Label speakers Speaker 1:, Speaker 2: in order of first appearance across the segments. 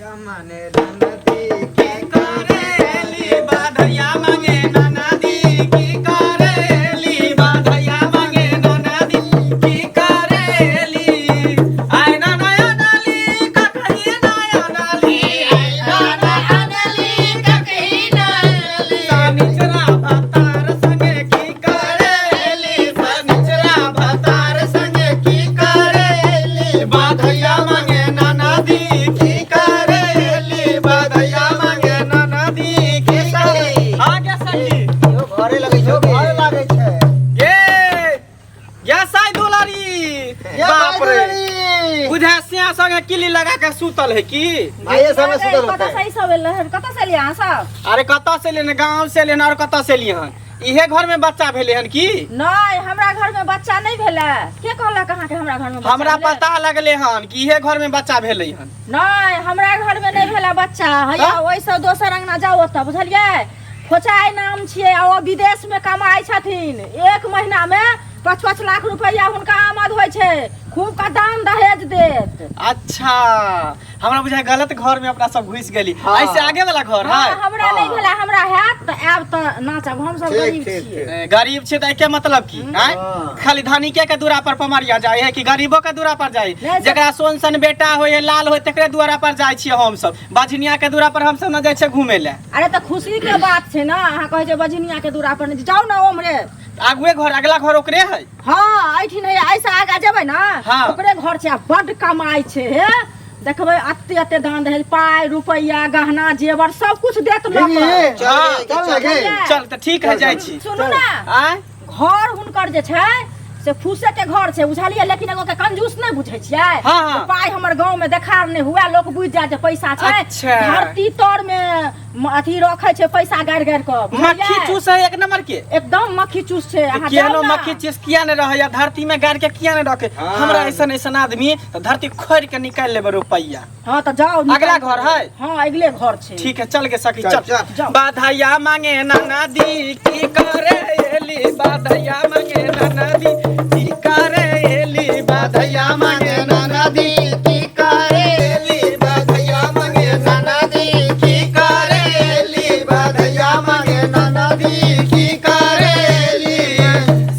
Speaker 1: माने नदी
Speaker 2: की करेली बाधैया मांगे ननदी की करेली बाधैया मांगे ननदी की करेली आय ना नया नाली ककही नया नाली आय ना नया सनिचरा भतार संगे की करेली सनिचरा भतार संगे की करेली बाधैया मांगे ननदी की करेली बाधैया मांगे ननदी की करेली आगे सखी
Speaker 1: इहो घरे लगै छौ गे।
Speaker 3: घरे लागै छै
Speaker 2: ये ये साई दुलारी
Speaker 3: ये
Speaker 2: बाप रे
Speaker 3: भाई
Speaker 2: बुझा सिया संगे किली लगा के सुतल है की
Speaker 3: भाइये सब सुतल
Speaker 4: कतऽ
Speaker 3: होतै
Speaker 4: से ई सब एलै हन कतऽ से एलियै अहाँ सब
Speaker 2: अरे कतऽ से लेने गाँव से लेने और कतऽ से लिए हन इहे घर में बच्चा भेले हन की
Speaker 4: नहि हमरा घर में बच्चा नहि भेलै के कहलक अहाँके हमरा घर में बच्चा
Speaker 2: हमरा
Speaker 4: भेलै?
Speaker 2: पता लगले हन कि इहे घर में बच्चा भेले हन
Speaker 4: नहि हमरा घर में नहि भेलै बच्चा हैया
Speaker 2: तऽ?
Speaker 4: ओहिसँ दोसर अंगना जाउ ओतऽ बुझलियै फोचाइ नाम छियै आ ओ विदेश में कमाइ छथिन एक महीना में 5-5 लाख रुपैआ हुनका आमद होइ छै खूब का दान दहेज देत
Speaker 2: अच्छा हमरा बुझाय गलत घर में अपना सब घुस गेली
Speaker 3: हाँ।
Speaker 2: ऐसे आगे वाला घर
Speaker 4: हाँ,
Speaker 2: है
Speaker 4: हमरा नहि
Speaker 3: हाँ।
Speaker 4: भेला हमरा हैत तऽ आयब तऽ नाचब हम सब
Speaker 3: ठीक,
Speaker 4: गरीब
Speaker 3: ठीक,
Speaker 4: छियै
Speaker 3: ठीक।
Speaker 2: ए, गरीब छै तऽ एके मतलब की आँय?
Speaker 3: हाँ।
Speaker 2: खाली धनिके के दूरा पर पमरिया जाय है कि गरीबो के दूरा पर जाय
Speaker 4: नहि, से-
Speaker 2: जकरा सोन सन बेटा होय है लाल होय तकरे दुआरा पर जाय छियै हम सब बझनिया के दूरा पर हम सब न जाय छियै घूमे ले
Speaker 4: अरे तऽ खुशी के बात छै ने अहाँ कहै छै बजनिया के दूरा पर नहि जाउ ने ओम्हरे
Speaker 2: आगुए घर अगला घर ओकरे है
Speaker 4: हाँ एहिठिन है एहिसँ आगाँ जेबै ने
Speaker 2: हाँ।
Speaker 4: ओकरे घर छै आ बड्ड कमाइ छै हे देखबै एते एते दान दहेज पाइ रुपैआ गहना जेवर सब कुछ देत लोक
Speaker 3: दीदी,
Speaker 2: हाँ।
Speaker 3: चल ना गे।
Speaker 2: चल तऽ ठीक है जाइ छी
Speaker 4: सुनू ने
Speaker 2: आँय
Speaker 4: घर हुनकर जे छै से फूसे के घर छै बुझलियै लेकिन एगो के कंजूस नहि बुझै छियै
Speaker 2: हाँ, हाँ।
Speaker 4: जे पाइ हमर गाँव में देखार नहि हुए लोक बुझि जाय जे पैसा छै
Speaker 2: अच्छा।
Speaker 4: धरती तर में अथी रखै छै पैसा गाड़ि गाड़ि कऽ बुझलियै?
Speaker 2: मक्खी चूस है एक नंबर के
Speaker 4: एकदम मक्खी चूस छै अहाँ
Speaker 2: केहनो
Speaker 4: जाउ ने।
Speaker 2: मक्खी चूस किया नहि रहै धरती में गाड़ के किया नहि रखे
Speaker 3: हाँ।
Speaker 2: हमरा ऐसन ऐसन आदमी तऽ धरती खोर के निकालि लेबै रुपैआ
Speaker 4: हाँ तऽ जाउ निकालि
Speaker 2: अगला घर है?
Speaker 4: हाँ अगले घर छै
Speaker 2: ठीक है चल के सखी
Speaker 3: चल,
Speaker 2: चल
Speaker 3: चल।
Speaker 4: जाओ।
Speaker 2: बाधैया मांगे नाना दी की करे एली बाधैया मांगे नाना दी की करे एली बाधैया मांगे नाना दी
Speaker 1: की करे
Speaker 2: एली बाधैया मांगे नाना दी की करे एली बाधैया मांगे नाना दी की करे एली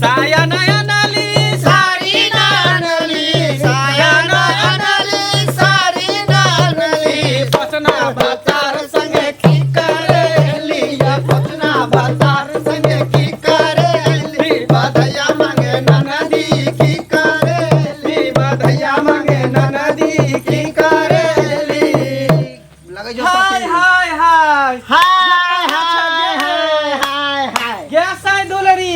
Speaker 2: साया नया नाली
Speaker 1: सारी नानली साया नानली सारी नानली
Speaker 2: पचना भतार संगे की करेली या पचना भतार संगे की करेली बधैया मांगे ननदी की करेली बधैया मांगे ननदी की करेली
Speaker 3: लगै छौ
Speaker 2: हाय
Speaker 3: सखी।
Speaker 2: हाय हाय
Speaker 3: हाय हाय हाय हाय हाय
Speaker 2: गे साई दुलरी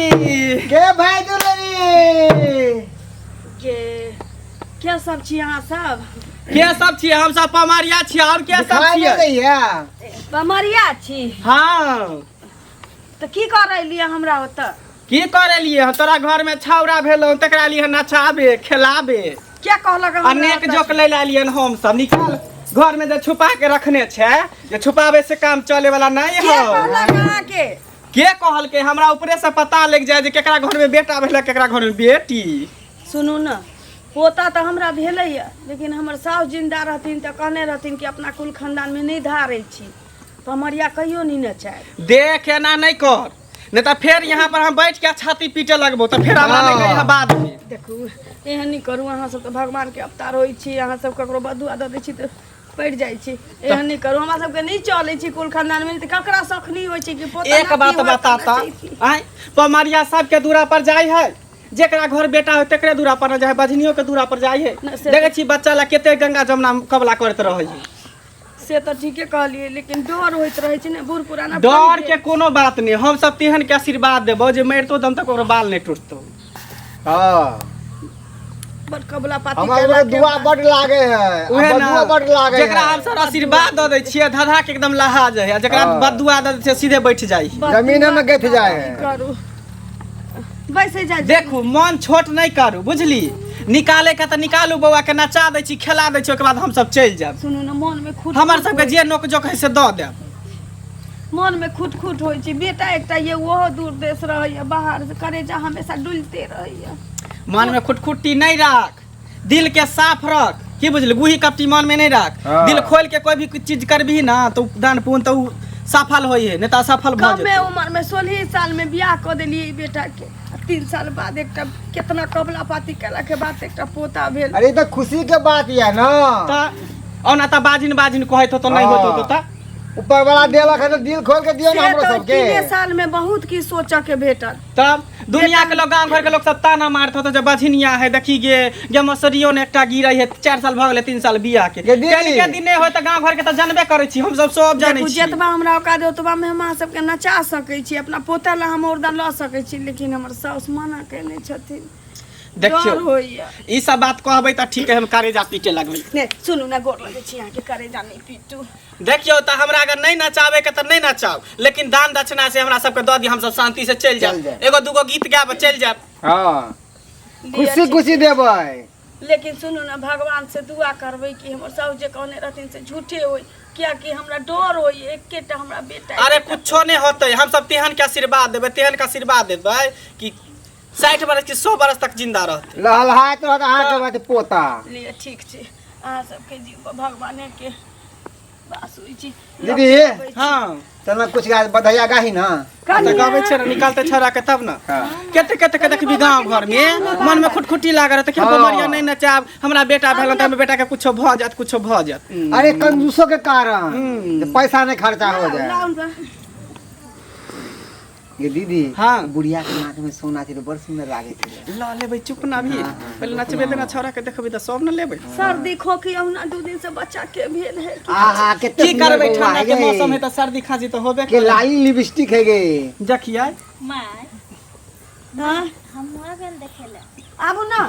Speaker 3: के भाई दुलरी
Speaker 5: के के सब छी अहाँ सब
Speaker 2: के सब छियै हम सब पमरिया छियै और के सब
Speaker 3: दिखाई नहि
Speaker 2: छियै
Speaker 3: दैया
Speaker 5: पमरिया छी
Speaker 2: हाँ
Speaker 5: तऽ की करै लिए हमरा ओतऽ
Speaker 2: की करे लिए हम तोरा घर में छाउरा भेलौ तकरा लिए नचाबे खेलाबे
Speaker 5: के कहलक हमरा
Speaker 2: अनेक
Speaker 5: ओतऽ?
Speaker 2: जोक ले एलियन हम सब निकाल घर में जे छुपा के रखने छै जे छुपाबे से काम चले वाला नहीं
Speaker 5: के
Speaker 2: हो
Speaker 5: कहलक अहाँके
Speaker 2: के कहलके हमरा ऊपरे से पता लग जाए जे केकरा घर में बेटा भेलै केकरा घर में बेटी
Speaker 5: सुनू ने पोता तऽ हमरा भेलैए लेकिन हमर साउस जिन्दा रहथिन तऽ कहने रहथिन कि अपना कुल खानदानमे नहि धारै छी पमरिया कहियो नहि नचायब
Speaker 2: देख एना नहीं कर नहीं तऽ फेर यहाँ पर हम बैठ के छाती पीटे लगबो तऽ फेर हमरा नहीं कहिया बाद में
Speaker 5: देखू एहन नहि करू अहाँ सब तऽ भगवानके अवतार होइ छी अहाँ सब ककरो बदुआ दऽ दै छी तऽ पड़ि जाइ छी एहन नहि करू हमरा सबके नहि चलै छी कुल खानदानमे तऽ ककरा शौक नहि होइ छै कि पोता
Speaker 2: एक
Speaker 5: नाती
Speaker 2: बात
Speaker 5: होय तऽ
Speaker 2: बताता
Speaker 5: नचैती।
Speaker 2: आय पमरिया सबके दूरा पर जाय है जेकरा घर बेटा हो तेकरे दूरा पर न जाय है बझनियो के दूरा पर जाय है
Speaker 5: नहि, से
Speaker 2: देखै छी बच्चा ला कते गंगा जमुना कबला करैत रहै है
Speaker 5: से तऽ ठीके कहलियै लेकिन डर होइत रहै छै ने बूढ़ पुराना
Speaker 2: डर के कोनो बात नहीं हम सब तेहन के आशीर्वाद देबो जे मरितो दम तक ओकरो बाल नहीं टूटतो
Speaker 3: हाँ
Speaker 5: बड़ कबला पाती
Speaker 3: हमरा
Speaker 5: केला
Speaker 3: सबके
Speaker 5: के
Speaker 3: दुआ
Speaker 5: बाद।
Speaker 3: बड लागे है
Speaker 2: उहे ना
Speaker 3: बदुआ बड लागे
Speaker 2: जेकरा
Speaker 3: है
Speaker 2: हम सब आशीर्वाद दऽ दै छियै धधा के एकदम लहा जाइ है आ जेकरा
Speaker 3: हाँ।
Speaker 2: बददुआ दऽ दै छियै सीधे बैठ जाइ है
Speaker 5: बड़
Speaker 3: जमीने में
Speaker 5: दुआ
Speaker 3: गथ जाए है।
Speaker 5: करू बैसे जा
Speaker 2: देखू मन छोट नहीं करू बुझली निकाले के तऽ निकालू बौआ के नचा दै छी खेला दै छी ओहिके बाद हम सब चलि जायब
Speaker 5: सुनू ने मन में खुट
Speaker 2: हमर सबके जे नोक जोक है से दऽ देब
Speaker 5: मन में खुट खुट होइ छै बेटा एकटा ये ओहो दूर देश रहैया बाहर से करेजा हमेशा डुलते रहैया
Speaker 2: मन में खुटखुट्टी नहीं राख दिल के साफ रख की बुझली गुही कपटी मन में नहीं राख।
Speaker 1: हाँ।
Speaker 2: दिल खोल के कोई भी चीज करबी ना तो दान पुण्य तो उ सफल होई है, नहीं तो असफल भऽ
Speaker 5: कमे
Speaker 2: जेतौ।
Speaker 5: उम्र में 16 साल में बियाह कऽ देलियै बेटा के, आ 3 साल बाद एकटा केतना कबला पाती केला के बाद एकटा पोता भेल।
Speaker 1: अरे ई तऽ खुशी के बात यऽ ना।
Speaker 2: तऽ ओना तऽ बाजिन बाजिन कहैत होतो नहीं होत होतो तऽ
Speaker 1: ऊपर वाला देलक है तऽ दिल खोल के दियौ
Speaker 5: से
Speaker 1: ना हमरो
Speaker 5: तऽ
Speaker 1: सबके।
Speaker 5: 3 साल में बहुत की सोचऽ के भेटल।
Speaker 2: तब दुनिया के लोग गांव घर के लोग सब ताना मारत होतो जे बझिनिया है देखी गे गे मसरियो ने एकटा गिरै है, 4 साल भऽ गेलै 3 साल बियाह के।
Speaker 1: गे दीदी।
Speaker 2: कनि के दिन नहि होय तऽ गांव घर के तऽ जानबे करै छी, हम सब सब जानै
Speaker 5: देखू
Speaker 2: छी।
Speaker 5: जतबा हमरा औकात है ओतबा में हम अहाँ सबके नचा सकै छी, अपना पोता ला हम औरदा लऽ सकै छी, लेकिन हमर साउस मना केने छथिन।
Speaker 2: देखियौ
Speaker 5: डर होइया।
Speaker 2: ई सब बात कहबै तऽ ठीक है, हम करेजा पीटे लगबै।
Speaker 5: ने सुनू ना, गोर लगै छी अहाँके, करेजा नहि पीटू।
Speaker 2: देखियौ तऽ हमरा अगर नहीं नचाबे के तऽ नहीं नचाउ, लेकिन दान दक्षिणा से हमरा सबके दऽ दी, हम सब शांति से चलि
Speaker 1: चलि
Speaker 2: जायब,
Speaker 1: जायब।
Speaker 2: एगो दूगो गीत गायब चलि जायब।
Speaker 1: हाँ
Speaker 5: लिअ
Speaker 1: खुशी
Speaker 5: ठीक।
Speaker 1: खुशी देबै।
Speaker 5: लेकिन सुनू ना, भगवान से दुआ करबै कि हमर साउस जे कहने रहथिन से झूठे होय, कियाकि हमरा डर होय एकेटा हमरा बेटा।
Speaker 2: अरे कुछो नहीं होतै, हम सब तेहन के आशीर्वाद देबै, तेहन के आशीर्वाद देबै कि 60 बरस कि 100 बरस तक जिंदा रहतै।
Speaker 1: लहलहाइत रहत अहाँके बात पोता।
Speaker 5: लिअ ठीक छै, अहाँ सबके जीव भगवाने के बास होइ छै।
Speaker 1: दीदी
Speaker 2: हाँ
Speaker 1: चल ना कुछ गा बधैया गाही ना।
Speaker 2: तऽ गबै छै ने, निकालते छौड़ा के तब ना।
Speaker 1: हाँ।
Speaker 2: कते कते के देखबी गांव घर में मन में खुटखुटी लागल रहत कि
Speaker 1: हाँ।
Speaker 2: बमरिया नहीं नचाब, हमरा बेटा भेल तऽ हमर बेटा के कुछो भऽ जायत, कुछो भऽ जायत।
Speaker 1: अरे कंजूसो के कारण जे पैसा नहीं खर्चा हो जाए।
Speaker 5: लाउ ना।
Speaker 1: ये दीदी
Speaker 2: हाँ।
Speaker 1: बुढ़िया के नाक में सोना छै तऽ बड़ सुंदर लागे छै।
Speaker 2: ल लेबै चुप ना भी, पहिले नचबे देना छौड़ा के देखबै तऽ सब ने लेबै।
Speaker 5: सर्दी खोखी अहुना 2 दिन से बच्चा के भेल है।
Speaker 1: आहा कते
Speaker 2: की करबै,
Speaker 1: सुंदर बौआ
Speaker 2: ठंडा के
Speaker 1: है गे।
Speaker 2: मौसम है तऽ सर्दी खांसी तऽ होबे
Speaker 1: के लाली लिपस्टिक है गे।
Speaker 2: देखियै
Speaker 4: my
Speaker 5: हाँ
Speaker 4: हम आबे ने देखे ले।
Speaker 5: आबू ना,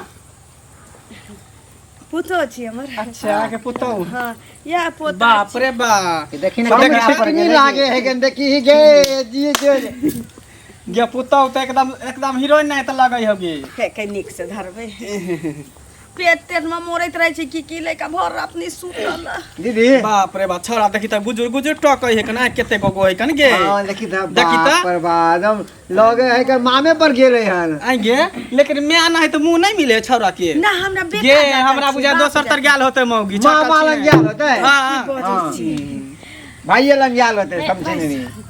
Speaker 5: पुतो छी हमर।
Speaker 2: अच्छा के पुतौ।
Speaker 5: हाँ यह पोता।
Speaker 2: बाप रे बाप,
Speaker 1: देखी ना देखी लागे है गे, देखी गे जी जी
Speaker 2: गे पुतौ तऽ एकदम एकदम हीरोइन नहीं तऽ लगै होगी।
Speaker 5: के के नीक से धरबै, पेट तेट में मोड़ैत रहै छै की की लैका भर रात नहीं सुतल।
Speaker 1: दीदी
Speaker 2: बाप रे बाप, छौड़ा देखी तऽ गुजुर गुजुर टकै है कना, कते गो गो है कन गे।
Speaker 1: हाँ देखी तऽ
Speaker 2: देखी तऽ?
Speaker 1: बाप रे बाप, एकदम लगे है के मामे पर गेलै हन।
Speaker 2: आई गे, लेकिन माय ना है तऽ मुंह नहीं मिले छौड़ा के।
Speaker 5: ना हमरा बेटा
Speaker 2: गे
Speaker 5: जाता
Speaker 2: हमरा
Speaker 5: छै,
Speaker 2: बुझा
Speaker 5: बाप
Speaker 2: दोसर तर
Speaker 5: जाता।
Speaker 2: गेल होतै मौगी।
Speaker 1: मामा लग गेल होतै।
Speaker 2: हाँ
Speaker 5: की बजै छी?
Speaker 1: भाइये लग गेल होतै समझे नहीं।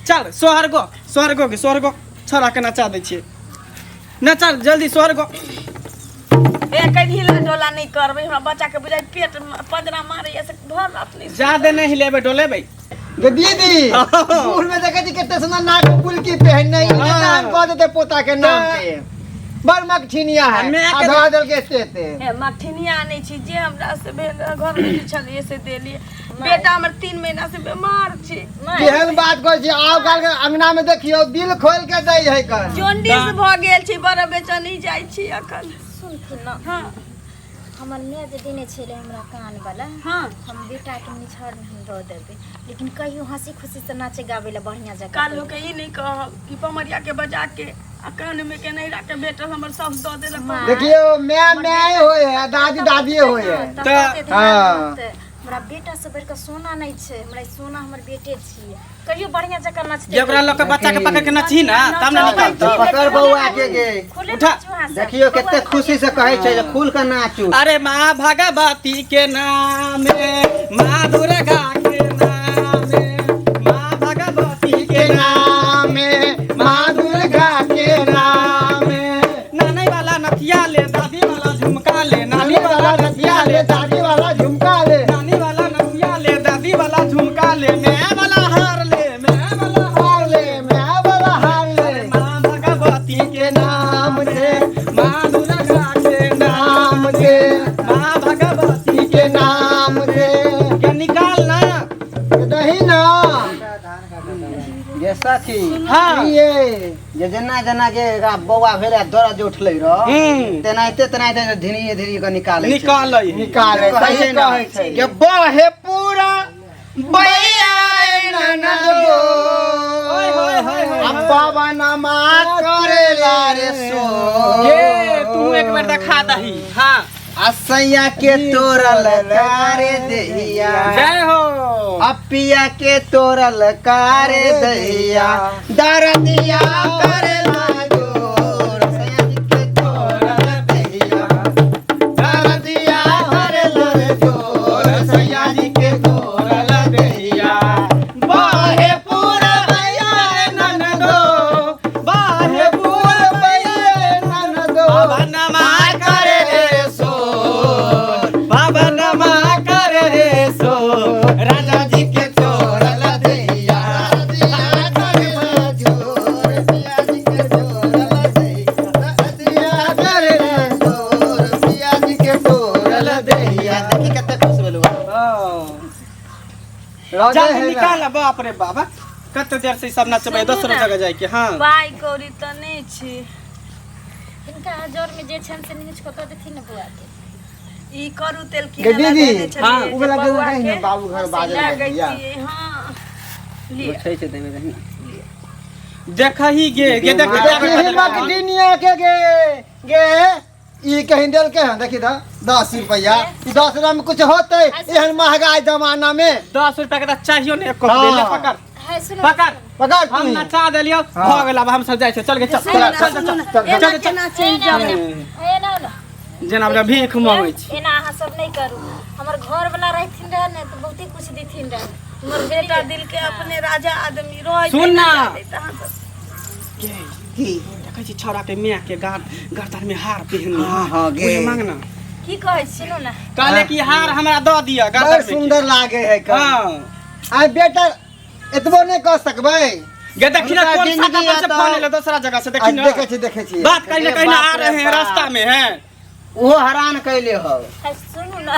Speaker 2: चल सोहर गो, सोहर गो के सोहर गो, छौड़ा के नचा दै छियै। नचा जल्दी सोहर गो।
Speaker 5: ए कहीं हिला डोला नहीं करबै, हमरा बच्चा के बुझाइ पेट में पंजरा मारैया से भर रात नहीं सुतल।
Speaker 2: जादे नहीं हिलेबै डोलेबै।
Speaker 1: गे दीदी बूढ़ में देखै छी कते सुंदर नाक में बुलकी पहिनने, ई
Speaker 2: हाँ।
Speaker 1: नाम कह देते पोता के नाम पे। बड़ मकठिनिया है,
Speaker 2: मैं के-
Speaker 1: आधा दल के एते एते।
Speaker 5: ए मठिनिया नहीं छी, जे हमरा से भेल घर में जे छलियै से देलियै। बेटा हमर 3 महीना से बीमार छी।
Speaker 1: केहन बात कहै छी, आउ काल के अंगना में देखियौ दिल खोल के दै है कन।
Speaker 5: जॉन्डिस भऽ गेल छी, बड़ बेचैनी जाइ छी अखन।
Speaker 4: सुनथिन ना,
Speaker 5: हाँ
Speaker 4: हमर माय जे देने छलै हमरा कान वाला,
Speaker 5: हाँ
Speaker 4: हम बेटा के निछाड़ में हम दऽ देबै, लेकिन कहियो हंसी खुशी से नाचे गाबै ला बढ़िया जगह।
Speaker 5: काल्हि के ई नहीं कहब कि पमरिया के बजा के आ कान में के नहीं राखे भेटल हमर साउस दऽ देलक।
Speaker 4: माँ।
Speaker 1: देखियौ my my होय है, दादी दादी होय है।
Speaker 4: तऽ
Speaker 1: हाँ।
Speaker 4: हमरा बेटा से बढ़ि कऽ सोना नहीं छै, हमरा ई सोना हमर बेटे छियै, कहियो बढ़िया जगह नचते।
Speaker 2: जे ओकरा लऽ के बच्चा के पकड़ के नचही ना तब ना निकलतौ।
Speaker 1: पकड़ बौआ के गे।
Speaker 4: खुले
Speaker 2: उठा।
Speaker 4: नाचू अहाँ सब।
Speaker 3: देखियो कते खुशी से कहै छै जे खुल के नाचू।
Speaker 2: अरे माँ भगवती के नामे, माँ दुर्गा के नामे, माँ भगवती के नामे,
Speaker 1: माँ दुर्गा के नामे।
Speaker 2: नानी वाला नथिया ले, दादी वाला झुमका ले,
Speaker 1: नानी वाला नथिया ले, दादी वाला झुमका ले,
Speaker 2: नानी वाला नथिया ले, दादी वाला झुमका ले, मैं वाला हार ले, मैं वाला
Speaker 1: हार ले, मैं वाला हार ले।
Speaker 2: माँ भगवती के
Speaker 1: नाम से,
Speaker 2: माँ दुर्गा के
Speaker 1: नाम से,
Speaker 2: माँ भगवती
Speaker 1: के नाम से।
Speaker 2: के निकाल ना
Speaker 1: दही ना
Speaker 3: गे सखी।
Speaker 2: हाँ।
Speaker 3: ये जे जेना जेना के एकरा बौआ भेलै दर्द जे उठलै रह, तेनाहिते तेनाहिते धीरे धीरे के निकालै छै।
Speaker 2: निकालै
Speaker 1: निकालै
Speaker 3: कहै
Speaker 1: सही
Speaker 3: छै ना,
Speaker 1: कहै छै।
Speaker 3: के बहे पूरा बैया ननदो,
Speaker 2: होय होय होय होय।
Speaker 3: आ पवनमा करेला रे सो।
Speaker 2: ये तू एक बेर देखा दही। हाँ
Speaker 3: असैया के तोरल कारे दहिया,
Speaker 2: जय हो।
Speaker 3: अपिया के तोरल कारे दहिया, दरदिया करेला जोर। असैया जी के तोरल दहिया, दरदिया करेला
Speaker 1: देहिया।
Speaker 3: देखी कते खुश भेलौ।
Speaker 1: रह
Speaker 2: चल
Speaker 1: है ना।
Speaker 2: निकाल बाप रे बाबा, कते देर से ई सब नचबै, दोसर जगह जाय के। हाँ
Speaker 5: पाइ कौड़ी तऽ नहि छै।
Speaker 6: हिनका जर में जे छनि से नीच कऽ देथिन ने बौआ के।
Speaker 5: ई करू तेल
Speaker 1: गे
Speaker 5: किनै लए
Speaker 1: दीदी,
Speaker 5: देने छलियै
Speaker 2: हाँ,
Speaker 5: जे
Speaker 1: उ वाला
Speaker 5: बौआ
Speaker 1: गई
Speaker 5: के
Speaker 1: ने बाबू घर बाजल
Speaker 5: लगैतियै।
Speaker 1: गैया।
Speaker 5: हाँ लिअ।
Speaker 3: छै छै देमे रही।
Speaker 2: देखही गे गे देख।
Speaker 1: देखी हिमक दुनिया के गे गे ई कहीं देलके हन, देखी तऽ 10 रुपया, ई 10 रुपया में कुछ होतै एहन महंगाई जमाना में?
Speaker 2: 10 रुपया के तऽ चाहियो ने एको।
Speaker 1: हाँ।
Speaker 2: ले पकड़।
Speaker 6: है सुनो।
Speaker 2: पकड़।
Speaker 1: पकड़
Speaker 2: हम
Speaker 1: तू।
Speaker 2: नचा देलियो, भऽ गेल। आब हम सब जाइ छियै। चल गे चल।
Speaker 5: सुनू ना,
Speaker 2: चल
Speaker 5: सुनू
Speaker 2: चल
Speaker 5: ना,
Speaker 2: चल
Speaker 5: एना
Speaker 2: चल।
Speaker 5: केना चलि
Speaker 6: एना
Speaker 5: जाउ?
Speaker 6: एना ना।
Speaker 2: जेना हमरा भीख मांगै छी।
Speaker 6: एना अहाँ सब नहि करू। हमर घर वाला रहथिन रहे ने तऽ बहुते कुछ देथिन रहे।
Speaker 5: हमर बेटा दिल के अपने राजा आदमी रहै।
Speaker 2: सुन ना।
Speaker 3: की?
Speaker 2: देखै छी छौड़ा के माय के गार गर्दन में हार पहिनने।
Speaker 3: हाँ, हाँ, गे।
Speaker 2: ओहे मांग ना।
Speaker 6: की कहै छी, सुनू ना।
Speaker 2: कहले कि हार हमरा दऽ दिअ
Speaker 1: बड़
Speaker 2: गर्दन में के।
Speaker 1: सुंदर लागे है कन।
Speaker 2: हाँ
Speaker 1: आ बेटा, एतबो नहीं कह सकबै?
Speaker 2: गे देखी ना,
Speaker 1: हुनका
Speaker 2: कौन सा
Speaker 1: जिंदगी
Speaker 2: पर से
Speaker 1: है
Speaker 2: फोन
Speaker 1: तऽ-
Speaker 2: एलो दूसरा जगह से।
Speaker 1: आज
Speaker 2: देखी ना।
Speaker 1: देखै छी, देखै छी।
Speaker 2: बात कहीं ना
Speaker 3: अरे
Speaker 2: कहीं ना आ
Speaker 3: बाप रे
Speaker 2: रहे हैं,
Speaker 3: बाप।
Speaker 2: रास्ता में हैं।
Speaker 3: ओहो हरान कैले हौ।
Speaker 6: है सुनू ना।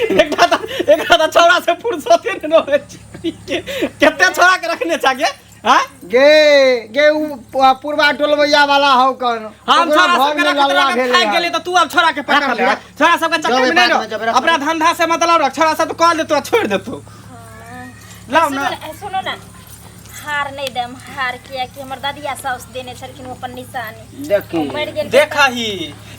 Speaker 2: एकटा तऽ छौड़ा से फुर्सते नहि रहै छै। कते छौड़ा के रखने छा गे? हाँ
Speaker 1: गे गे उ पुरबा टोलबैया वाला हौ कन।
Speaker 2: हम
Speaker 1: ओकरा
Speaker 2: छौड़ा
Speaker 1: घर
Speaker 2: सबके
Speaker 1: में
Speaker 2: रखैत
Speaker 1: लल्ला
Speaker 2: रखैत
Speaker 1: भेलै
Speaker 2: थाकि
Speaker 1: हन।
Speaker 2: गेली तऽ तू आब छौड़ा के पकड़ ले।
Speaker 3: रख।
Speaker 2: छौड़ा सबके चक्कर में
Speaker 3: जबे
Speaker 2: नहि
Speaker 3: बात में
Speaker 2: रह।
Speaker 3: जबे रख।
Speaker 2: अपना धंधा से मतलब रख। छौड़ा सब तऽ कह देतौ आ छोड़ि देतौ। लाउ
Speaker 6: सुनू
Speaker 2: ना।
Speaker 6: ना, सुनू ना, हार नहि देम हार, कियाकि हमर दादिया साउस देने छलखिन ओ अपन निशानी।
Speaker 3: देखी।
Speaker 6: ओ मरि गेल।
Speaker 2: देखही,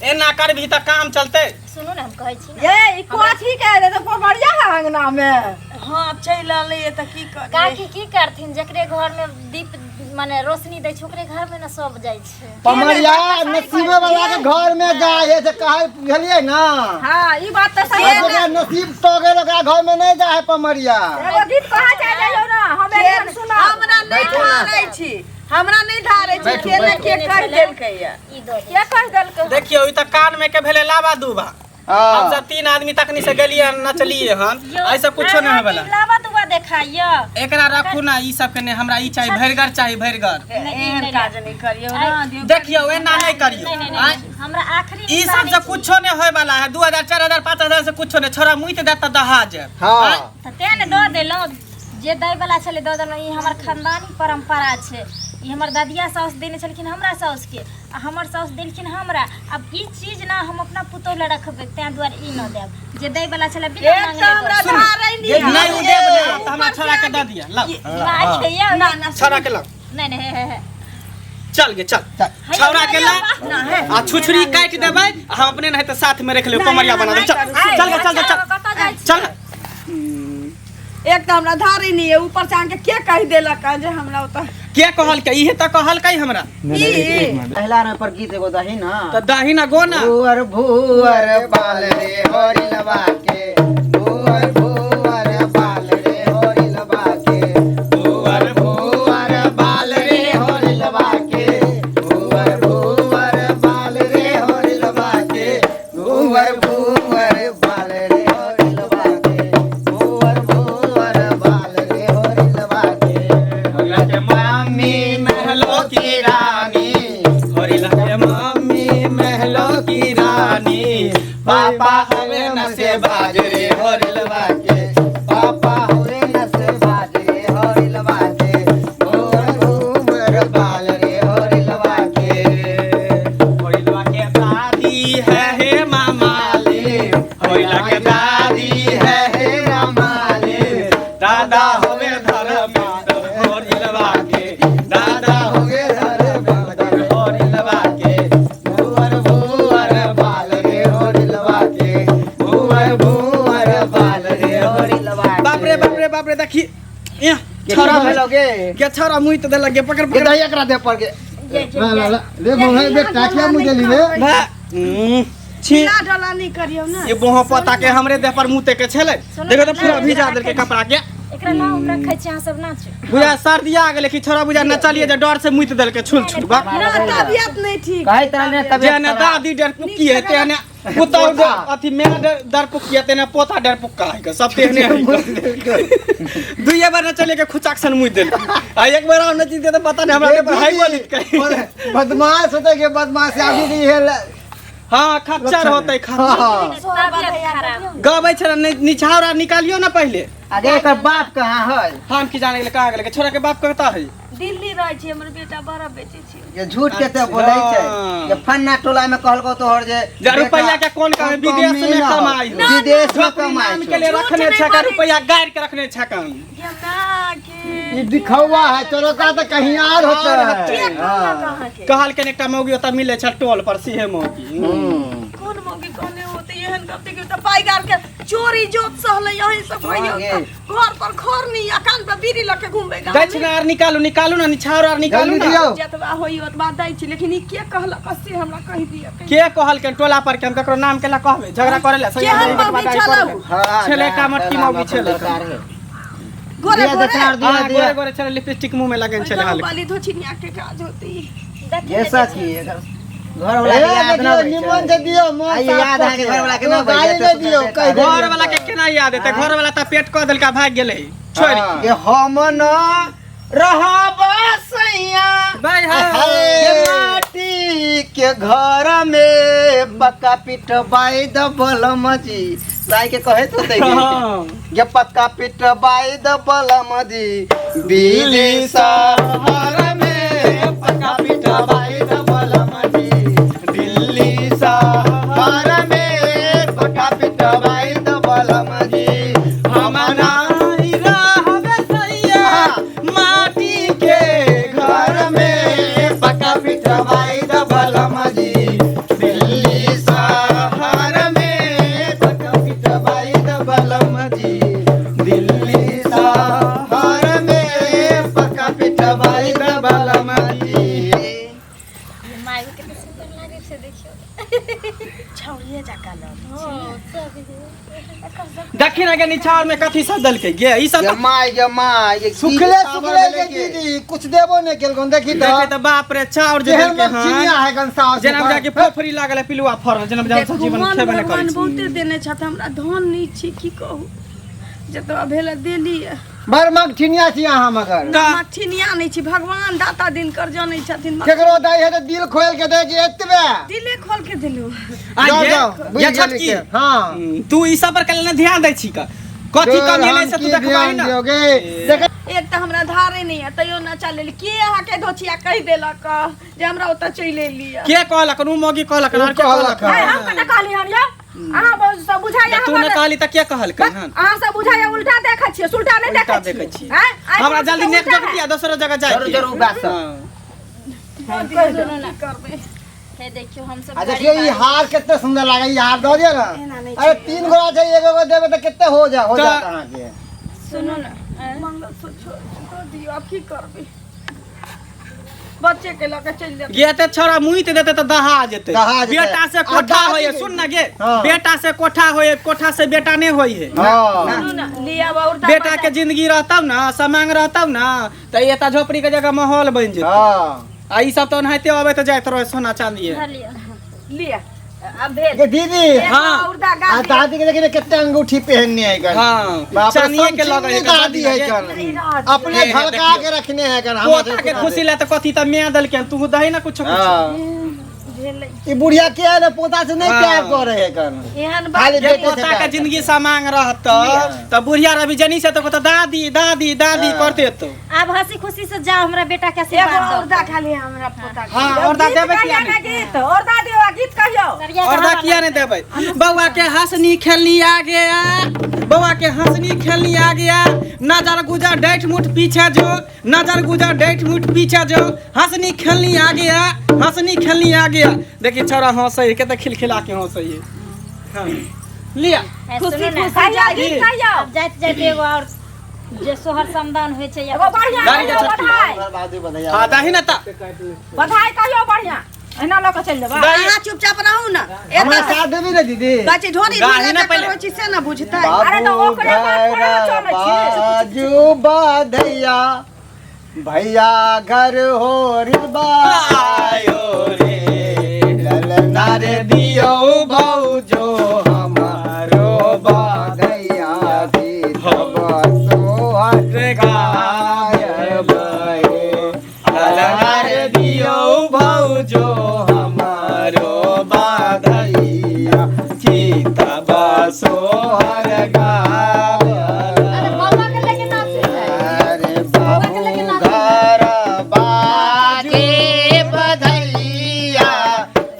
Speaker 2: एना करबही तऽ काम चलतै?
Speaker 6: सुनू ने, हम कहै छी ने।
Speaker 4: ये ई कथी के रे तऽ पमरिया है अंगना में?
Speaker 5: हाँ चलि एलैए तऽ की करियै?
Speaker 6: काकी की करथिन, जकरे घर में दीप माने रोशनी दै छै ओकरे घर में ने सब जाइ छै।
Speaker 1: पमरिया नसीबे वाला के घर में जाय है से कहै, बुझलियै ना?
Speaker 4: हाँ ई बात तऽ सही
Speaker 1: आ
Speaker 4: है।
Speaker 1: जकरा नसीब टगल ओकरा घर में नहीं जाय है पमरिया।
Speaker 4: एगो गीत कहा जाय जाइयो ना, हम एक सुना।
Speaker 5: हमरा नहि धारै छी, हमरा नहि धारै छी। के ने के कहि देलकैया?
Speaker 6: ई दऽ दे।
Speaker 4: के कहि देलकै?
Speaker 2: देखियौ, ई तऽ कान में के भेलै लाबा दूबा।
Speaker 1: हाँ।
Speaker 2: हम सब 3 आदमी तखनी से गेलियै हन, नचलियै हन, ऐसे कुछो नहि होय वाला।
Speaker 6: लाबा दुबा देखाइयो।
Speaker 2: एकरा रखू ना, ई सब के नहि। हमरा ई चाही, भरिगर चाही, भरिगर।
Speaker 5: एहन काज नहि करियौ ना दियौ।
Speaker 2: देखियौ, एना नहि करियौ।
Speaker 6: नहीं नहीं
Speaker 2: आँय?
Speaker 6: नहीं, हमरा आखिरी
Speaker 2: ई सब से कुछो नहि होय वाला है। 2000, 4000, 5000 से कुछो नहि। छोड़ा मुइत देत तऽ दहा जायब।
Speaker 1: हाँ।
Speaker 6: तऽ तें ने दऽ देलहुँ, जे दै वाला छलै दऽ देलहुँ। ई हमर खानदानी परंपरा छै। ई हमर दादिया साउस देने छलखिन हमरा साउसके आ हमर साउस देलखिन हमरा। आब ई चीज ना हम अपना पुतोह लए रखबै, तें दुआरे ई न देब। जे दै वाला छलै बिना
Speaker 5: एक तऽ हमरा
Speaker 6: मांगने
Speaker 5: धारै नहि।
Speaker 2: नहि ओ देब ने तऽ हमरा छोड़ा के दऽ दिअ। लाउ।
Speaker 6: दऽ।
Speaker 5: ना ना।
Speaker 2: छोड़ा के लाउ।
Speaker 6: नहीं नहीं, हे हे हे।
Speaker 2: चल गे चल, छौड़ा के ला आ छुछुरी काटि देबै आ हम अपने नहीं तऽ साथ में रख लेब, कमरिया बना देब। चल चल गे, चल चल चल।
Speaker 6: कतऽ जाइ छी?
Speaker 2: चल।
Speaker 5: एक तऽ हमरा धारै नहि है, ऊपर से अहाँके के कहि देलक हँ जे हमरा ओतऽ
Speaker 2: के कहलकै? इहे तऽ कहलकै हमरा।
Speaker 5: ई
Speaker 3: पहला रे पर गीत एगो दही ना।
Speaker 2: तऽ दही ना गो ना।
Speaker 1: भुअर भुअर बाल रे होरिलवा के, भुअर भुअर बाल रे होरिलवा के, भुअर भुअर बाल रे होरिलवा के, भुअर भुअर बाल रे होरिलवा के, भुअर भुअर बाल रे होरिलवा के, भुअर भुअर बाल रे होरिलवा के।
Speaker 2: होरिला के
Speaker 1: मम्मी महलों की रानी,
Speaker 2: होरिला के मम्मी महलों की रानी,
Speaker 1: पापा हवे नशे बाजरे होरिलवा के, पापा हवे नशे बाजरे होरिलवा के, भोर घूमर बाल रे होरिलवा के।
Speaker 2: होरिला के दादी है हे मामाली, होरिला के दादी
Speaker 1: है हे रमाली,
Speaker 2: दादा होवे धर्मेंद्र होरिलवा के, दादा
Speaker 1: होगे धर्मेंद्र
Speaker 2: होरिलवा के,
Speaker 1: भुवर भुवर बाल रे होरिलवा के, भुवर भुवर बाल रे होरिलवा के।
Speaker 2: बाप रे बाप रे बाप रे, देखी एह,
Speaker 1: के
Speaker 2: छौड़ा
Speaker 1: भेलो गे?
Speaker 2: के छौड़ा मुइत देलक गे, पकड़
Speaker 1: के
Speaker 2: पकड़।
Speaker 1: दही एकरा दे पर गे। ला ला ला रे बोले बेटा, क्या मुझे ली रे?
Speaker 2: भा छी।
Speaker 5: ढीला ढाला नहि करियौ ने।
Speaker 2: ये बोहो पता के हमरे देह पर मुते के छलै। देखो तो पूरा भिजा देलकै कपड़ा के।
Speaker 6: एकरा नाम हम रखै छी, अहाँ सब नाचू।
Speaker 2: बुझा सर्दी आ गेलै कि छोड़ा बुझा नचलिए जे डर से मुति देलकै छुल छुल बा।
Speaker 5: ना तबियत नहीं ठीक।
Speaker 3: कहैत रहले
Speaker 2: जे
Speaker 3: तबियत
Speaker 2: ने
Speaker 3: खराब।
Speaker 2: दादी डरपुकी है तेने पुतहु अथी मैं डरपुकी है तेने पोता डरपुक्का है के सब तेहने है के। दुइये बार नचलिए के खुचाक सन मुति देलकै आ एक बार हम नची दे त पता नहीं हमरा के पर हाई बोलित के।
Speaker 1: बदमाश होते के बदमाश अभी भी है।
Speaker 2: हाँ खच्चर होतै खच्चर।
Speaker 3: हाँ।
Speaker 6: तबियत खराब।
Speaker 2: गबै छलै निछाउर आर निकालियो ना पहिले।
Speaker 3: आगे एकर बाप कहाँ है?
Speaker 2: हम की जाने गेलै कहाँ गेलै, छोरा के बाप कतऽ है?
Speaker 5: दिल्ली रहै छै हमर बेटा, बड़ा बेचै छै।
Speaker 3: ये झूठ के ते बोलै छै।
Speaker 2: हाँ।
Speaker 3: ये फन्ना टोला में कहलको तोहर जे
Speaker 2: जे रुपैया के कोन काम, विदेश में कमाई हो।
Speaker 3: विदेश में
Speaker 2: झोपड़ी
Speaker 3: कमाई
Speaker 2: नाम
Speaker 3: छौ।
Speaker 2: के लिए रखने
Speaker 5: झूठ
Speaker 2: छै
Speaker 5: नहि
Speaker 2: रुपैया गाड़ि के रखने छै कन।
Speaker 5: ये माँ के
Speaker 1: ई दिखौवा है तोरो का तो कहीं और होता
Speaker 2: और
Speaker 1: है।
Speaker 5: कहलक अहाँके?
Speaker 2: कहलकनि एकटा मौगी ओतऽ मिलै छै टोल पर सीहे मौगी।
Speaker 5: कोन मौगी कहने होते एहन गप? देखियौ तऽ पाइ गार के चोरी जोत सहलै यही सब होइयो।
Speaker 3: हाँ,
Speaker 5: तऽ घर पर घर नहीं आ कान पर बीड़ी लऽ के घूमबै गाँव में।
Speaker 2: दक्षिणा आर निकालू, निकालू ना, निछाउर आर निकालू
Speaker 1: जल्दी
Speaker 2: ना।
Speaker 1: दियौ।
Speaker 5: जतबा होई ओतबा दै छी, लेकिन ई के कहलक से हमरा कहि दिअ।
Speaker 2: के कहलकनि टोला पर के? हम ककरो नाम केला कहबै झगड़ा करे ला?
Speaker 5: केहन मौगी छलौ?
Speaker 3: हाँ,
Speaker 2: छलै एकटा मोटकी मौगी छलै।
Speaker 5: गोरे
Speaker 3: दिया
Speaker 5: गोरे?
Speaker 3: दे चार, दिया
Speaker 2: हाँ,
Speaker 3: दिया।
Speaker 2: गोरे गोरे छलै, लिपस्टिक मुंह में लगेने छलै हल्का।
Speaker 5: वाली धोछिनिया के काज होती।
Speaker 3: ये सखी एकर घर वाला
Speaker 1: ए,
Speaker 3: के याद ना
Speaker 1: देखियौ,
Speaker 3: होइ
Speaker 1: निमन
Speaker 3: छै।
Speaker 1: से दियौ, मोन
Speaker 3: आइ
Speaker 1: साफ
Speaker 3: याद
Speaker 1: कऽ
Speaker 3: अहाँके
Speaker 1: के।
Speaker 3: घरवला के
Speaker 1: तो
Speaker 3: ना
Speaker 1: गाली
Speaker 3: भैया,
Speaker 1: नहि दियौ, कहि दियौ।
Speaker 2: घर वाला के केना याद एतै? घर वाला तऽ पेट कऽ देलका, भागि गेलै छोड़ि।
Speaker 1: हाँ।
Speaker 3: ये हम न रहब सैया
Speaker 2: भाई हाँ।
Speaker 3: ये माटी के घर में पक्का पिटबाई दबल मजी दाई के कहे तो दे।
Speaker 2: हाँ।
Speaker 3: ये पक्का पिटबाई दबल मजी बिजली
Speaker 2: शहर में पक्का पिटवाई दबल मजी, दिल्ली शहर में पक्का पिटवाई दबल मजी, हम नाही रहबे सैया माटी के घर में पक्का पिटवाई दबल मजी, दिल्ली शहर में पक्का पिटवाई दबल मजी, दिल्ली शहर में पक्का पिटवाई दबल मजी।
Speaker 6: माय कते सुंदर लागै छै देखियौ।
Speaker 4: छौड़िए जकाँ लगै।
Speaker 6: हँ, सब एकर सब
Speaker 2: देखी ना गे, निछाउर में कथी सब देलकै गे ई सब?
Speaker 3: ये माय गे माय, ये की
Speaker 1: सुखले
Speaker 3: चावल
Speaker 1: सुखले
Speaker 3: भेलै
Speaker 1: के
Speaker 3: के?
Speaker 1: दीदी कुछ देबो नहि केलकन, देखी
Speaker 2: देखे
Speaker 1: तऽ
Speaker 2: तऽ बाप रे, चाउर जे
Speaker 1: केहन
Speaker 2: देलकै
Speaker 1: मछिनिया
Speaker 2: हन
Speaker 1: है गन सास
Speaker 2: जेना बुझा कि फोफरी लागल है, पिलुआ फड़ल जेना बुझा
Speaker 5: देखू,
Speaker 2: जीवन
Speaker 5: मन
Speaker 2: खेबे नहि
Speaker 5: भगवान
Speaker 2: करै छै।
Speaker 5: बहुते देने छथि, हमरा धन नहि छी, की कहू, जतबा भेल देली।
Speaker 1: बड़ मगठिनिया छी अहाँ मगर।
Speaker 2: तऽ
Speaker 5: मठिनिया नहि छी, भगवान दाता दिनकर जनै छथिन।
Speaker 1: केकरो दै है तऽ दिल खोल के दै कि एतबे?
Speaker 5: दिले खोल के देलू।
Speaker 2: आ
Speaker 1: जाओ,
Speaker 2: ये
Speaker 1: जाओ, बुझि
Speaker 2: ये
Speaker 1: गेली
Speaker 2: छोटकी
Speaker 1: के। हाँ।
Speaker 2: तू ई सब पर कल ना ध्यान दै छी का? कथी
Speaker 1: तोर
Speaker 2: कमी
Speaker 1: हम
Speaker 2: है से तू
Speaker 1: की
Speaker 2: देखबाही
Speaker 1: ध्यान
Speaker 2: ना।
Speaker 1: दियोगे? देख
Speaker 5: एक तऽ हमरा धारे नहि है, तैयो नचा लेली। के अहाँके धोछिया कहि देलक जे हमरा ओतऽ चलि एली?
Speaker 2: के कहलक? उ मौगी कहलक
Speaker 1: उ
Speaker 2: आर के
Speaker 1: कहलक।
Speaker 2: कहलक?
Speaker 4: आइ हम कतऽ कहली हन यौ? अहाँ बहुत सब बुझाइया।
Speaker 2: तू नहि कहली तऽ के कहलकै हन?
Speaker 4: अहाँ सब बुझाइया उल्टा देखै छियै, सुल्टा नहि
Speaker 2: उल्टा
Speaker 4: देखै
Speaker 2: देखै
Speaker 4: छियै।
Speaker 2: छियै।
Speaker 4: आँय? आइ
Speaker 2: हमरा
Speaker 4: बहुत
Speaker 2: जल्दी
Speaker 4: सब
Speaker 2: नेक
Speaker 4: उल्टा
Speaker 2: जग
Speaker 4: है।
Speaker 2: दिया, दोसरो जगह जाय
Speaker 3: जरूर
Speaker 2: के।
Speaker 3: जरूर बात सब।
Speaker 2: हाँ।
Speaker 5: की करबै?
Speaker 6: हे देखियौ, हम सब
Speaker 1: आ देखियौ ई हार कते सुंदर लागे, ई हार दऽ दियौ
Speaker 5: एना
Speaker 1: ने।
Speaker 5: नहि।
Speaker 1: अरे तीन गोरा छै, एगो गो देबै तऽ कते हो जा हो
Speaker 2: तऽ-
Speaker 1: जात अहाँके।
Speaker 5: सुनू ने, मंगलसूत्र दऽ दियौ, आब की करबै, बच्चे के लऽ के चलि जेतै।
Speaker 2: गे ते छोरा मुइत देते तऽ दहा जेतै।
Speaker 1: दहा जेतै।
Speaker 2: बेटा से
Speaker 1: आ
Speaker 2: कोठा
Speaker 1: दादी
Speaker 2: होय,
Speaker 1: के-
Speaker 2: सुन ना गे।
Speaker 1: हाँ।
Speaker 2: बेटा से कोठा होय, कोठा से बेटा नहीं होय है।
Speaker 1: हाँ।
Speaker 5: सुनू ने, लिअ और
Speaker 2: बेटा के जिंदगी रहतौ ना, समांग रहतौ ना, तऽ एता झोपड़ी के जगह माहौल बनि जेतौ।
Speaker 1: हाँ।
Speaker 2: आ ई सब तऽ ओनाहिते अबैत जाइत रहे सोना चांदी।
Speaker 6: लिअ।
Speaker 5: लिअ, आब भेल।
Speaker 1: गे दीदी।
Speaker 2: हाँ।
Speaker 5: उर्दा
Speaker 1: आ
Speaker 5: गाड़ी।
Speaker 1: दादी के देखिए ने कते अंगूठी पहनने है गन।
Speaker 2: हाँ।
Speaker 1: बाप रे,
Speaker 2: चांदिये के लगै है
Speaker 1: समझिनी दादी है
Speaker 2: गे।
Speaker 1: गन, अपने
Speaker 2: हे, हे,
Speaker 1: झलका
Speaker 2: देखियौ।
Speaker 1: के रखने है गन हमरा
Speaker 2: पोता के खुशी ला तऽ कथी तऽ माय देलकै, तू दही ना कुछो कुछो।
Speaker 1: हाँ।
Speaker 5: भेलै।
Speaker 1: ई बुढ़िया के है ने पोता से नहीं
Speaker 2: हाँ।
Speaker 1: प्यार करे है गन।
Speaker 5: एहन बात
Speaker 1: खाली
Speaker 2: जे
Speaker 1: बेटे से
Speaker 2: पोता
Speaker 1: प्यार
Speaker 2: के जिंदगी समांग रहत तऽ बुढ़िया रवि जनी से तऽ दादी दादी दादी
Speaker 1: हाँ।
Speaker 2: करते तो।
Speaker 6: आब हंसी खुशी से जाओ, हमरा बेटा के
Speaker 5: एगो
Speaker 6: आशीर्वाद दो।
Speaker 5: उर्दा खाली हमरा पोता के।
Speaker 2: हाँ, औरदा
Speaker 4: गीत
Speaker 2: देबै
Speaker 4: कहिया
Speaker 2: किया
Speaker 4: ने
Speaker 2: नहि?
Speaker 4: गीत औरदा दियौ आ गीत कहियौ।
Speaker 6: सरिया के
Speaker 2: औरदा
Speaker 6: हवा
Speaker 2: किया नहीं देबै? बौआ के हंसनी खेलनी आ गया, बौआ के हंसनी खेलनी आ गया, नजर गुजर डैठ मुठ पीछे जो, नजर गुजर डैठ मुठ पीछे जो, हंसनी खेलनी आ गया, हंसनी खेलनी आ गया। देखी छोरा हंसै के तऽ खिलखिला के हंसै है। हाँ। लिया।
Speaker 6: है,
Speaker 5: खुशी
Speaker 6: सुनू ने।
Speaker 5: खुशी
Speaker 4: कहियौ गीत कहियौ।
Speaker 6: आब जाइत जाइत एगो और जे सोहर समदान होइ छै या
Speaker 4: एगो बढ़िआँ
Speaker 2: गाड़ी
Speaker 4: कहियौ
Speaker 2: के छटकी।
Speaker 4: बधाई।
Speaker 1: बाजू बधाई।
Speaker 2: हाँ, दही ना तऽ
Speaker 4: बधाई कहियौ बढ़िआँ, एना लऽ कऽ चलि जेबै?
Speaker 2: दही।
Speaker 5: अहाँ चुपचाप रहू ने।
Speaker 1: हमरा
Speaker 5: एतऽ
Speaker 1: साथ देबी ने दीदी?
Speaker 5: कहै छै ढोरी
Speaker 2: गाही
Speaker 5: ढोरी
Speaker 2: ना
Speaker 5: जकर
Speaker 2: पहिले।
Speaker 5: होइ छै से ने बुझतै।
Speaker 4: अरे तऽ ओकरे बात पर ने चलै छी।
Speaker 1: बाजू बधैया भैया घर हो
Speaker 2: आयो रे ललना रे, दियौ भौजो हमारो
Speaker 1: बधैया सोहर
Speaker 2: रे गायब हे, ललना रे दियौ भौजो हमारो बाधैया। की तब सोहर गावल।
Speaker 4: अरे बौआ के लेके नाचै छै।
Speaker 1: अरे बाबू घर बाजे बधैया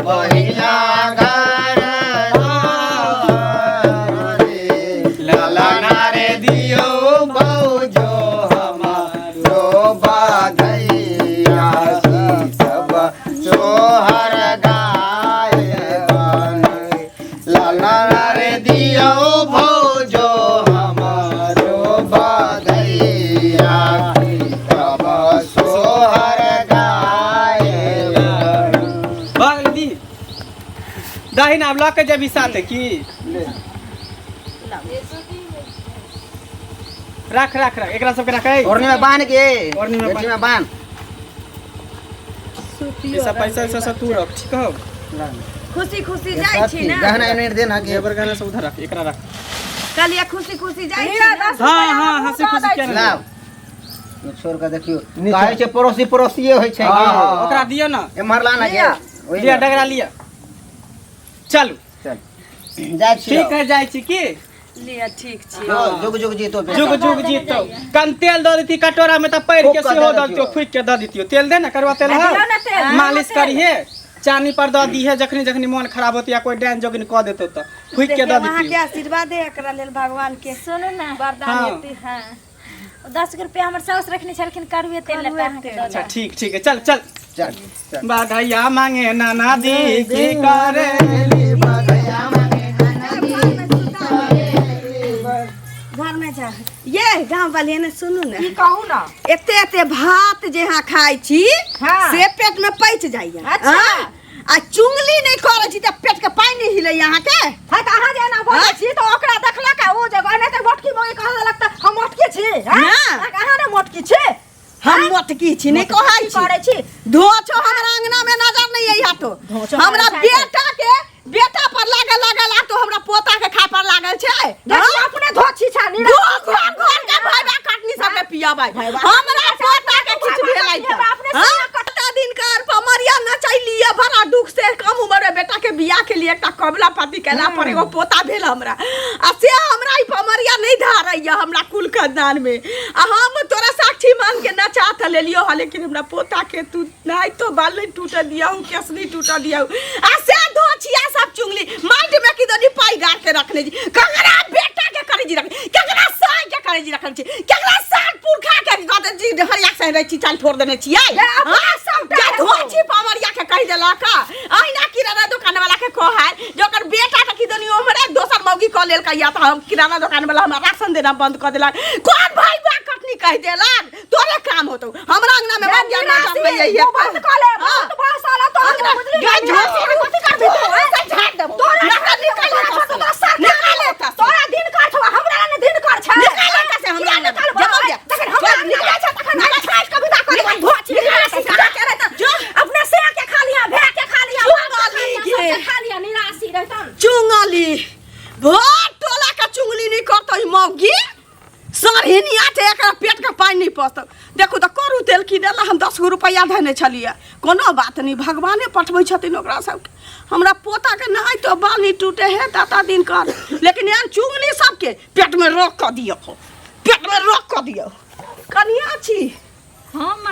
Speaker 1: पहिला घर रे
Speaker 2: ललना
Speaker 1: रे दियो बौजो हमारो बधैया सब सोहर गाय ललना रे दियो भौजो हमारो बधैया सब सोहर गाय
Speaker 2: भऽ गेल दी दही आब लऽ के जेबी साथे की राख राख राख एकरा सबके रख
Speaker 3: ओढ़नी में बांध के
Speaker 2: ओढ़नी में
Speaker 3: बेटी में बांध
Speaker 2: ई सब पैसा वैसा सब तू रख ठीक हो
Speaker 5: खुशी खुशी जाइ छी ना
Speaker 3: गहना एने दे ना के
Speaker 2: जेबर गहना सब उधर रख एकरा रख
Speaker 5: कहलियै खुशी खुशी जाइ छी
Speaker 4: लिअ,
Speaker 5: ना।
Speaker 4: दस
Speaker 2: हाँ
Speaker 4: रुपैआ
Speaker 2: हाँ
Speaker 4: हमहूँ
Speaker 2: हंसी
Speaker 4: दऽ
Speaker 2: खुशी
Speaker 4: दै
Speaker 2: केना
Speaker 4: छी।
Speaker 3: लाव छोड़ के देखियो कहै छै पड़ोसी पड़ोसिए होइ छै
Speaker 1: हाँ, हाँ।
Speaker 2: ओकरा दियो ना
Speaker 3: एम्हर ला ना के
Speaker 4: लिअ।
Speaker 3: ओहि
Speaker 2: लिअ
Speaker 3: में।
Speaker 2: डगरा लिअ चलू
Speaker 3: चल जाइ छी
Speaker 2: ठीक है जाइ छी की
Speaker 5: लिअ ठीक छी
Speaker 3: जुग जुग जीतो बेटा।
Speaker 2: जुग जुग जीतो कन तेल दऽ देती कटोरा में तऽ पैर के
Speaker 3: फूक के
Speaker 2: सेहो
Speaker 3: दऽ
Speaker 2: दऽ
Speaker 3: देतियौ।
Speaker 2: दितियो फूक के दऽ दितियो तेल दे ना करुआ तेल
Speaker 4: आ
Speaker 2: है
Speaker 4: दियौ ने तेल, दियौ
Speaker 2: मालिश
Speaker 4: ने तेल।
Speaker 2: करिहे चानी पर दऽ दीहे जखनी जखनी मन खराब होती या कोई डाइन जोगिन कऽ देतो तऽ फूक के
Speaker 5: देखियौ
Speaker 2: दऽ
Speaker 5: अहाँके
Speaker 2: दितियो
Speaker 5: आशीर्वाद है एकरा लेल भगवान के
Speaker 6: सुनू ना
Speaker 5: वरदान
Speaker 2: हाँ।
Speaker 5: हेतै
Speaker 6: हाँ 10 रुपया हमर साउस रखने छलखिन करुए तेल लए तऽ अहाँके दऽ
Speaker 2: अच्छा ठीक ठीक है चल चल
Speaker 3: चल चल
Speaker 2: बधैया मांगे नाना दी की करे
Speaker 5: घर में जा ये गाँव वाली ने सुनू ने
Speaker 4: की कहू ना
Speaker 5: एते एते भात जे अहाँ खाइ छी
Speaker 4: हाँ।
Speaker 5: से पेट में पचि जाइए
Speaker 4: अच्छा।
Speaker 5: हाँ? आ चुंगली नहि करै छी तऽ पेट के पानि नहि हिलैया अहाँके
Speaker 4: हाँ तऽ अहाँ जे एना बजै छी तऽ ओकरा देखलक आ ओ जगह नहि तऽ मोटकी मौगी कहऽ देलक तऽ हम मोटकी छी हाँ?
Speaker 5: ना।
Speaker 4: अहाँ ने मोटकी छी
Speaker 5: हम मोटकी छी नहि कहै
Speaker 4: की
Speaker 5: छी
Speaker 4: करै छी
Speaker 5: धोछो हमरा अंगना में नजर नहीं आई हाथो
Speaker 4: धोछो
Speaker 5: हमरा
Speaker 4: हमरा
Speaker 5: बेटा के बेटा पर लागल लागल आतो हमरा पोता के खाय पर लागल छै
Speaker 4: देखियौ
Speaker 5: हाँ?
Speaker 4: अपने धोछी छा नी
Speaker 5: दो घर घर के भैबा कटनी सबके पियाबै हमरा पोता के किछु भेलै तऽ
Speaker 4: अपने
Speaker 5: हाँ?
Speaker 4: सिया
Speaker 5: कत्ता दिन कर पमरिया नचैलिए बड़ा दुख से कम उम्र में बेटा के बियाह के लिए एकटा कमला पाती केला पर एगो पोता भेल हमरा आ से हमरा ई पमरिया नहीं धारैया हमरा कुल खानदान में आ हम तोरा साक्षी मान के नचा त लेलियो हा लेकिन हमरा पोता के तू नहीं तो बाल नहीं टूट दिया हूँ केस नहीं टूट दिया हूँ आ से धोछिया सब चुंगली माइट में की दनी पाई गाड़ के रखने जी ककरा बेटा के करे जी रखने ककरा साई के करे जी रखने छी ककरा साल पुरखा के गद जी हरिया से रहै छी चाल फोड़ देने छी आई जे धोछी पमरिया के कहि देलक अहिना किराना दुकान वाला के कहल जे ओकर बेटा के किदनी ओमरे दोसर मौगी कऽ लेलकै या तऽ हम किराना दुकान वाला हमरा राशन देना बंद कऽ देलक कोन भाई बा कटनी कहि देलक तोरे काम होतौ हमरा अंगना में बन जाना जानबै यही
Speaker 4: बंद कऽ ले बहुत बड़ा साला तो
Speaker 5: अंगना
Speaker 4: बुझली
Speaker 5: गाय झोंसी के कथी करबी तू ऐसे झाड़ देबो
Speaker 4: तोरा
Speaker 5: निकल निकल
Speaker 4: तोरा
Speaker 5: तोरा
Speaker 4: सर
Speaker 5: निकल एतऽ से।
Speaker 4: तोरा दिन कर छौ हमरा ने दिन कर छै
Speaker 5: निकाल एतऽ से हमरा
Speaker 4: किया निकालबो?
Speaker 5: जमा जा।
Speaker 4: तखन हमरा
Speaker 5: चल,
Speaker 4: निकाल छै तखन
Speaker 5: निकाल।
Speaker 4: हम छाँटि कऽ विदा कऽ देबनि धोछि
Speaker 5: निकाल,
Speaker 4: निकाल
Speaker 5: निकाल।
Speaker 4: के रहतन अपने से के खा लिया भे के खा लिया
Speaker 5: चुप
Speaker 4: बाप के खा लिया,
Speaker 5: वाली के।
Speaker 4: सबके खा लिया निराशी रहतन
Speaker 5: चुंगली भर टोला के चुंगली नहीं करतो ई मौगी सरहिनिया छै एकरा पेट के पानि नहीं पचतौ देखू तऽ करू तेल की देला हम 10 गो रुपैआ धने छलियै कोनो बात नहीं भगवाने पठबै छथिन ओकरा सबके हमरा पोता के नहाय तो बाल नहीं टूटे है दाता दिन कर लेकिन एहन चुंगली सबके पेट में रोक कऽ दियौ पेट में रोक कऽ दियौ कनिया छी
Speaker 6: हम